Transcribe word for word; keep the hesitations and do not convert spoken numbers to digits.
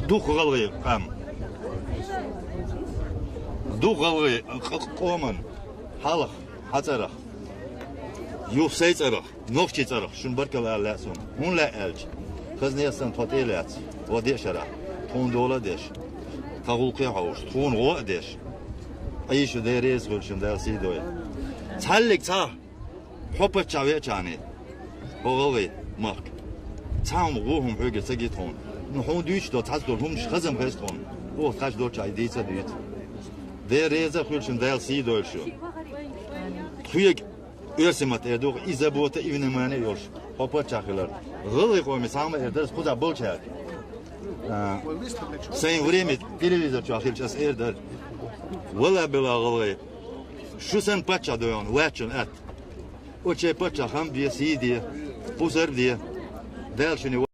Дукха гӀалгӀай къам. Дукха гӀалгӀай къ-, къ-, къоман. Хьалха хьа цӀерах. Юха сай цӀерах. Нохчий цӀерах. Шун баркалла ала лаьа суна. ХӀунда лаьа аьлча, хазне санна тхо тӀе а лаьца. Ва де шарахь. Тхуна дола а деш. Тха гӀулакхе хьовш. Тхуна гӀо а деш. Ӏийша, Дела реза хуьлда шун, Дала сий дойла. Цхьаллиг цхьа. Хьо паччахь веача хана, хьо гӀалгӀай махка. Цхьа хӀума, гӀо хӀума хьоьгара ца гита хьуна. Ну, хьуна дуьйцуш дола, цхьацца дола хӀуманаш хаза ма хеза хьуна. Оха тхаьш долчохь и дийца а дуьйцу. Дела реза а хуьлда шун, Дала сий дойла шун. Тхоьга оьрсийн маттахь эр ду-кх, и забота, и внимание йолуш хьо паччахь хилар. ГӀалгӀай къоме цхьа хӀума эр дара ас кхузахь болчаьрга. А, сайн время телевизор чохь хилча ас эр дара. Валла-билла, гӀалгӀай, шу санна паччахь дойгӀан ваьччун атта. Оцу шайн паччахьна хам бе, сий де, пусар де. Дала шуна